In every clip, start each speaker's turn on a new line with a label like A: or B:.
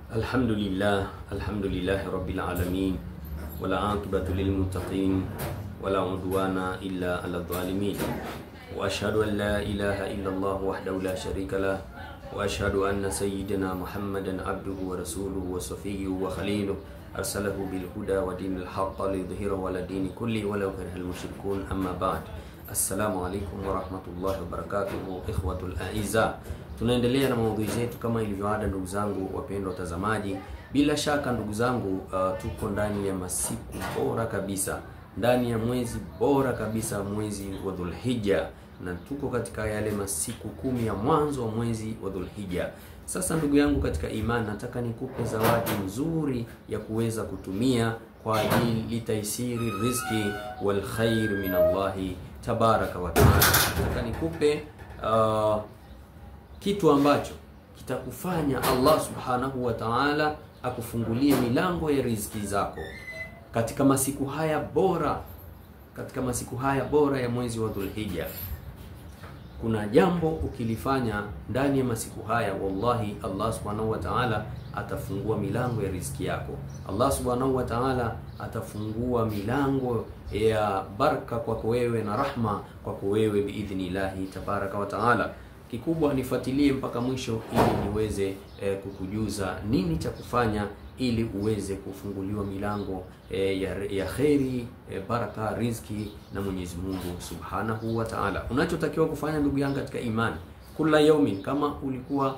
A: Alhamdulillah, alhamdulillahi rabbil alamin, wala aqibatu lilmuttaqin, wala udwana illa ala dhalimin. Wa ashhadu an la ilaha illa Allah wahdahu la sharika lah, wa ashhadu anna sayyidina Muhammadan abduhu wa rasuluhu wa safiyyuhu wa khaliluhu, arsalahu bil huda wa dinil haqq liyudhhirahu ala dini kulli walau karihal mushrikun. Amma ba'd. Assalamu alaikum warahmatullahi wabarakatuh, ikhwatul aiza. Tunaendelea na maudhui zetu kama ilivyoada, ndugu zangu wapendwa watazamaji. Bila shaka ndugu zangu, tuko ndani ya masiku bora kabisa, ndani ya mwezi bora kabisa, mwezi wa Dhulhijja, na tuko katika yale masiku 10 ya mwanzo wa mwezi wa Dhulhijja. Sasa ndugu yangu katika imani, nataka nikupe zawadi nzuri ya kuweza kutumia kwa ajili taisiri riziki wal khair min Allahi tabaraka wa taala. Nataka nikupe kitu ambacho kitakufanya Allah subhanahu wa ta'ala akufungulie milango ya riziki zako katika masiku haya bora, katika masiku haya bora ya mwezi wa Dhulhijja. Kuna jambo ukilifanya ndani ya masiku haya, wallahi Allah subhanahu wa ta'ala atafungua milango ya riziki yako. Allah subhanahu wa ta'ala atafungua milango ya baraka kwako wewe na rahma kwako wewe biidhnillahi tabaraka wa ta'ala. Kikubwa nifuatilie mpaka mwisho ili niweze kukujuza nini cha kufanya ili uweze kufunguliwa milango ya khairi, baraka, riziki na Mwenyezi Mungu Subhanahu wa Ta'ala. Unachotakiwa kufanya ndugu yangu katika imani, kula yaumin, kama ulikuwa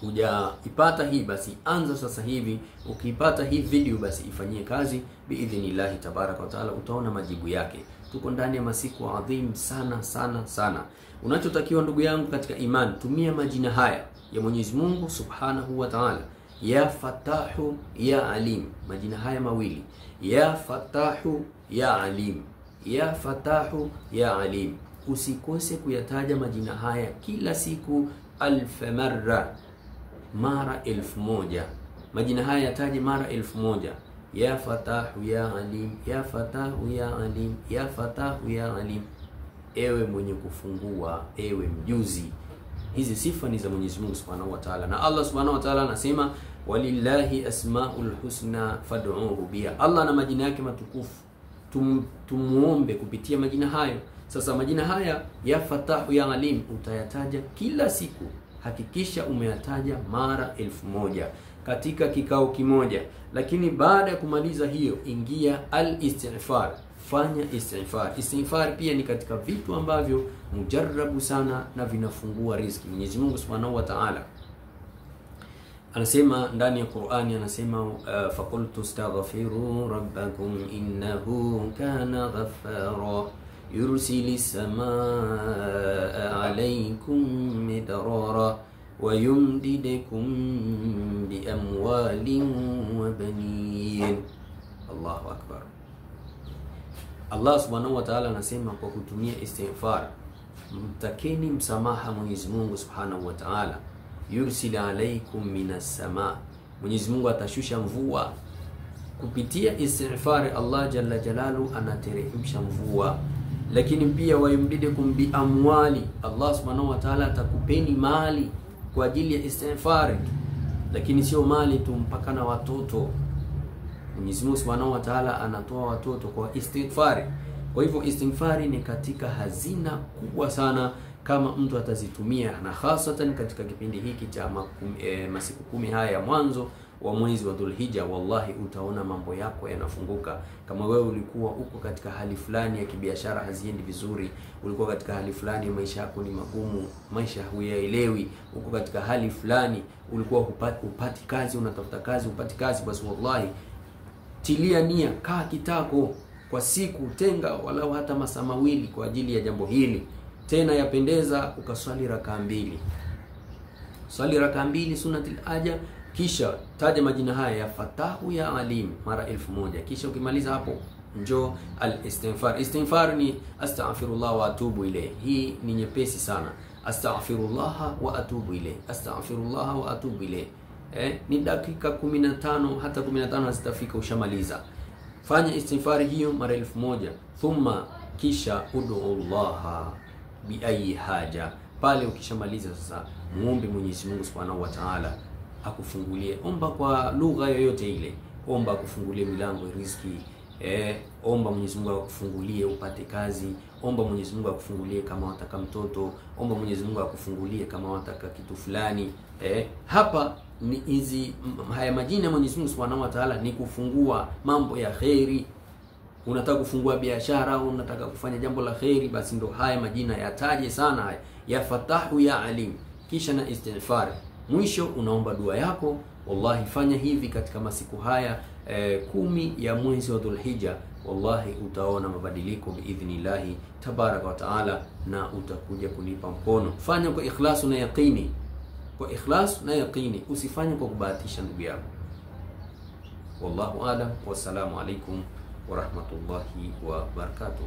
A: hujaipata hii basi anza sasa hivi. Ukiipata hii video basi ifanyie kazi biidhnillahi tabaraka wa taala, utaona majibu yake. Tuko ndani ya masiku adhim sana sana sana. Unachotakiwa ndugu yangu katika imani, tumia majina haya ya Mwenyezi Mungu Subhanahu wa Ta'ala, ya Fatahu ya Alim. Majina haya mawili, ya Fatahu ya Alim, ya Fatahu ya Alim. Usikose kuyataja majina haya kila siku 1000 mara, mara 1000. Majina haya yataje mara 1000. Ya Fatahu ya Alim, ya Fatahu ya Alim, ya Fatahu ya Alim. Ewe mwenye kufungua, ewe mjuzi. Hizi sifa ni za Mwenyezi Mungu Subhanahu wa Ta'ala. Na Allah Subhanahu wa Ta'ala anasema walillahi asmaul husna fad'uhu biha. Allah na majina yake matukufu, tumuombe kupitia majina hayo. Sasa majina haya ya Fatahu ya Alim utayataja kila siku. Hakikisha umeyataja mara 1000 katika kikao kimoja. Lakini baada ya kumaliza hiyo, ingia al-istighfar. Fanya istighfar. Istighfar pia ni katika vitu ambavyo mujarabu sana na vinafungua riziki. Mwenyezi Mungu Subhanahu wa Ta'ala anasema ndani ya Qur'ani, anasema faqultu astaghfiru rabbakum innahu kana ghaffara yursili samaa alaykum midrara wa yumdidukum bi amwalin wa banin. Allahu akbar. Allah Subhanahu wa Ta'ala anasema kwa kutumia istighfar, mtakeni msamaha Mwenyezi Mungu Subhanahu wa Ta'ala. Yursil alaykum minas samaa, Mwenyezi Mungu atashusha mvua kupitia istighfar. Allah jalla jalalu anateremsha mvua. Lakini pia wayumdidukum bi amwali, Allah Subhanahu wa Ta'ala atakupeni mali kwa ajili ya istighfar. Lakini sio mali tu, mpaka na watoto. Mwenyezi Mungu Subhanahu wa Ta'ala anatoa watoto kwa istighfari. Kwa hivyo istighfari ni katika hazina kubwa sana kama mtu atazitumia, na hasatan katika kipindi hiki cha masiku 10 haya ya mwanzo wa mwezi wa Dhulhijja. Wallahi utaona mambo yako yanafunguka. Kama wewe ulikuwa uko katika hali fulani ya kibiashara haziendi vizuri, ulikuwa katika hali fulani maisha yako ni magumu, maisha huyaelewi, uko katika hali fulani ulikuwa hupati kazi, unatafuta kazi hupati kazi, basi wallahi tilia nia, kaa kitako kwa siku, tenga walau hata masaa mawili kwa ajili ya jambo hili. Tena yapendeza ukaswali rakaa 2. Swali rakaa 2 sunnatul haja, kisha taja majina haya ya Fatahu ya Alim mara 1000. Kisha ukimaliza hapo njoo al-istighfar. Istighfar ni astaghfirullah wa atubu ilayh. Hii ni nyepesi sana. Astaghfirullah wa atubu ilayh, astaghfirullah wa atubu ilayh. Ni dakika 15, hata 15 hazitafika, ushamaliza. Fanya istighfari hiyo mara 1000. Thumma kisha ud'u Allah bi ayi haja. Pale ukishamaliza sasa muombe Mwenyezi Mungu Subhanahu wa Ta'ala. akufungulie. Omba kwa lugha yoyote ile, omba akufungulie milango ya riziki. Omba Mwenyezi Mungu akufungulie upate kazi, omba Mwenyezi Mungu akufungulie kama wataka mtoto, omba Mwenyezi Mungu akufungulie kama wataka kitu fulani. Hapa ni hizi haya majina ya Mwenyezi Mungu Subhanahu wa Ta'ala ni kufungua mambo ya kheri. Unataka kufungua biashara, unataka kufanya jambo la kheri, basi ndo haya majina yataje sana haya, ya Fatahu ya Alim, kisha na istighfar. Mwisho unaomba dua yako. Wallahi, fanya hivi katika masiku haya 10 ya mwezi wa Dhulhijja, wallahi utaona mabadiliko biidhnillahi tabaraka wa taala, na utakuja kunipa mkono. Fanya kwa ikhlasu na yaqini, kwa ikhlas na yaqini, usifanye kwa kubahatisha ndugu yako. Wallahu alam, wassalamu alaikum warahmatullahi wabarakatuh.